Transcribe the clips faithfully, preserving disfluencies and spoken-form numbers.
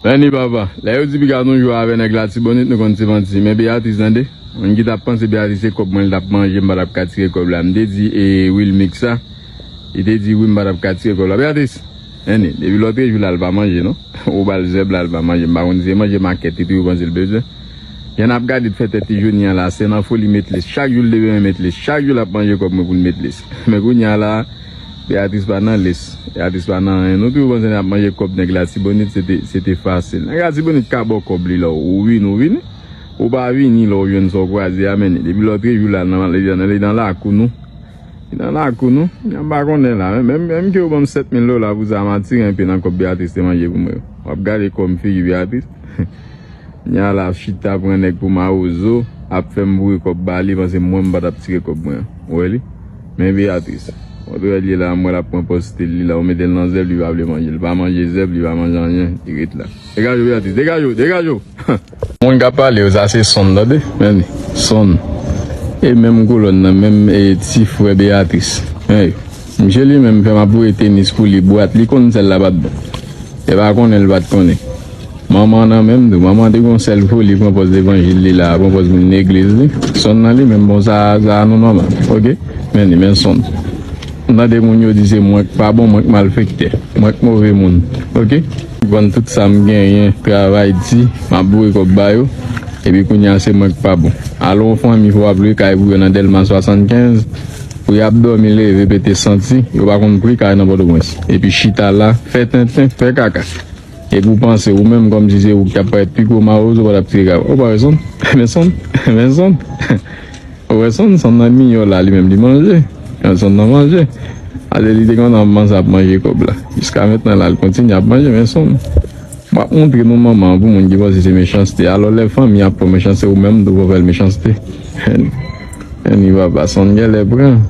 Anni papa, lè yo di piga nou jwe avè nèg Latibonit, nou konn se manti. Men Beatrice, tande. Moun ki t ap panse Beatrice se kòb mwen li t ap manje, m pa t ap ka tire kòb la. M te di, e, Wilmix sa. Li te di wi, m pa t ap ka tire kòb la. Beatrice, anni, depi lòt jou la, l pa manje, non. Ou ba l zèb la, l pa manje. M pa konn si se manje makèt li tou, yo panse l bezwen. Jan n ap gade l fè tèt li jodi a la, se nan foli met les. Chak jou l te bezwen met les. Chak jou l ap manje kòb mwen pou l met les. Men kounye a la, Beatrice pa nan les. Beatrice pa nan anyen. Nou toujou panse n ap manje kòb nèg Latibonit, se te, se te fasil. Nèg Latibonit ka ba w kòb li la, ou vini, ou vini. Ou pa vini la, ou jwenn sa w kwaze a, men depi lòt jou la, nan, li nan, li nan lakou nou. Li nan lakou nou. Jan m pa konnen la. Menm, menm, menm ke yo ban m sèt mil dola pou sa, m a tire enpe nan kòb Beatrice te manje pou mwen yo. W ap gade kòm figi Beatrice. Nya la ap chita pran nèg pou mawozo, ap fè m boure kòb ba li, panse mwen m pa t ap tire kòb mwen an. Ou wè li? Men Beatrice. Ou wè li la, m wè l ap pran pòz stil li la, ou mete l nan zèb, li pa vle manje. Li pa manje zèb, li pa manje anyen, li ret la. Degaje w, Beatrice, degaje w, degaje w! Moun k ap pale yo, sa se Sonn, tande? Men li, Sonn. E menm kolòn nan, menm, e, ti frè Beatrice. Men yo. Misye li menm fè m ap voye tenis pou li, bwat, li konn sèl la pa t bon. E pa konnen l pa t konnen. Manman nan menm tou. Manman te gon sèl foli, pran pòz levanjil li la, pran pòz moun legliz li. Sonn nan li menm, bon, sa, sa nou nòmal. Oke? Men li, men Sonn. M tande moun yo di se mwen k pa bon, mwen k malfektè, mwen k move moun. Oke? Vann tout sa m genyen, travay di, m ap voye kòb ba yo. Epi kounye a se mwen k pa bon. Al yon fanmi fò w ap lwe kay pou yo nan Dèlma swasannkenz. Pou y ap dòmi, leve, pete santi, yo pa konn pri kay nan Pòtoprens. Epi chita la, fè tenten, fè kaka. Epi w panse ou menm kòmsi se ou ki t ap parèt pi gwo mawozo, ou pa t ap tire kay. Ou pa wè Sonn? Men Sonn, men Sonn. Ou wè Sonn, Sonn nan miyò la, li menm li manje. Sonn nan manje. Ale li te kontan ap panse ap manje kòb la. Jiska mentnan la, l kontinye ap manje, men Sonn. M ap montre nou manman an pou moun ki panse se mechanste. Alò, lè fanmi ap fè w mechanste, ou menm tou fò fè l mechanste. Anni papa, Sonn genlè pran.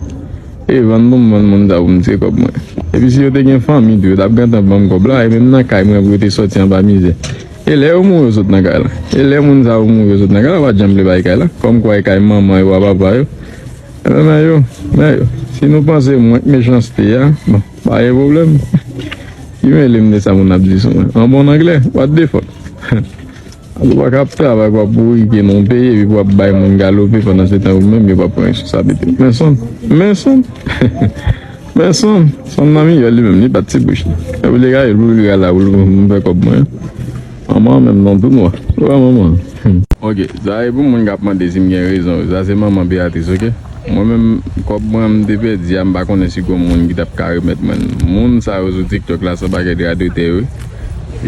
E vann pou m vann moun sa pou m tire kòb mwen. Epi si yo te gen fanmi tou, yo t ap gentan ban m kòb la, e menm nan kay mwen pou yo te sòti anba mizè. E lè yo mouri, yo sot nan kay la. E lè moun sa yo mouri, yo sot nan kay la, yo pa t janm vle bay kay la. Kòmkwa e kay manman yo a papa yo. Ebyen, men yo, men yo. Si nou panse mwen k mechanste a, bon, pa gen pwoblèm. Ki mele m de sa moun ap di sou mwen? An bon anglè, what the fuck? Ou pa ka ap travay pou w ap bourike nan yon peyi epi pou w ap bay moun galope pandan se tan ou menm yo p ap pran responsablite. Men Sonn, men Sonn, men Sonn, Sonn nan miyò li menm, li bat ti bouch li. Epi li gaye l pou li gala pou l pou m fè kòb mwen. Manman menm non tou nwa. Ou wè manman? Hmm. Oke, sa e pou moun k ap mande si m gen rezon. Sa se manman Beatrice, oke? Mwen menm, kòb mwen an m te pèdi a, m pa konnen si gon moun ki t ap ka remèt mwen l. Moun sa yo sou TikTok la, se yon pakèt radotè yo.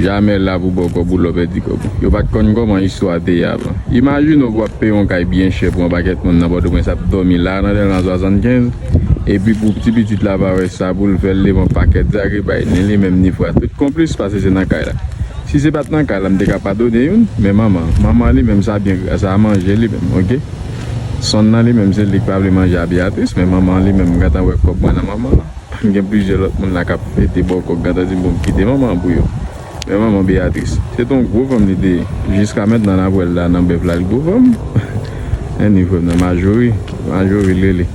Jamè la pou ba w kòb ou lè w pèdi kòb ou. Yo pa t konn kòman istwa te ye avan. Imajine w pou w ap peye yon kay byen chè pou yon pakèt moun nan Pòtoprens ap dòmi la nan Dèlma swasannkenz, epi pou ti pitit la pa wè sa pou l fè l leve yon pakèt zak e bay, ni li menm ni frè a, tout konplis, paske se nan kay la. Si se pa t nan kay la, m te ka padone youn, men manman, manman li menm sa byen gra, sa manje li menm, oke? Sonn nan li menm, se li k pa vle manje a Beatrice, men manman li menm, m gentan wè kòb mwen nan manman. M gen plizyè lòt moun la k ap fete bòkò, k gentan di m pou m kite manman an pou yo. Men manman Beatrice, se t yon gwo fanm li te ye. Jiska mentnan n ap wè l la nan bèf la, l gwo fanm. Anni frè m nan Majori, Majori l rele.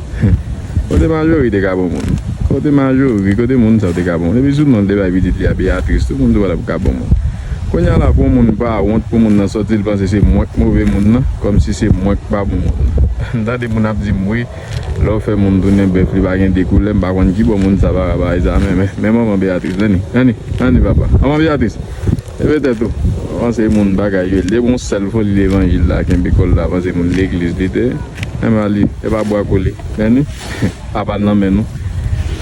Kote Majori te ka bon moun? Kote Majori? Kote moun sa yo te ka bon moun? Epi sou non l te bay pitit li a Beatrice, tout moun tou pa t ap ka bon moun. Kounye a la pou yon moun pa wont pou moun nan sòti, l panse se mwen k move moun nan, kòmsi se mwen k pa bon moun. M tande moun ap di m wi, lè w fè moun tounen bèf li pa gen de koulè, m pa konn kibò moun sa pa ka bay sa, men, men, men manman Beatrice, anni, anni, anni papa. Manman Beatrice, leve tèt ou. Panse moun bagay yo, li te gon sèl foli levanjil la, kenbe kò l la, panse moun legliz li te ye. Enben li, e pa bwa kole. Anni, papa l nan men nou.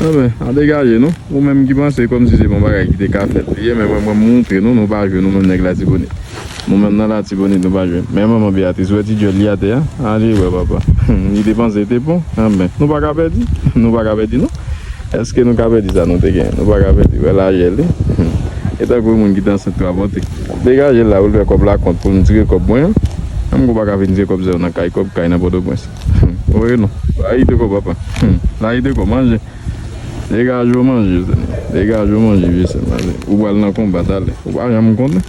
Anben, an degaje nou. Ou menm ki panse kòmsi se bon bagay ki te ka fèt li ye, men mwen, mwen montre nou, nou pa jwe nou menm nèg Latibonit. Nou menm nan Latibonit, nou pa jwe. Men manman Beatrice, wè ti djòl li atè a? Ale wè papa. Li te panse li te bon. Anben, nou pa ka pèdi. Nou pa ka pèdi, non. Èske nou ka pèdi sa nou te genyen? Nou pa ka pèdi. Wè lajè li. E tankou moun ki te ansent twa monte. Degaje l la pou l fè kòb la kont pou m tire kòb mwen an. Menm kou pa ka vin tire kòb zèw nan kay kòb kay nan Pòtoprens. Ou wè non. Layite kò papa. Layite kò manje. Degaje w manje, sè m. Degaje w manje, vye sè m. Ou pral nan konba talè. Ou pa janm konnen.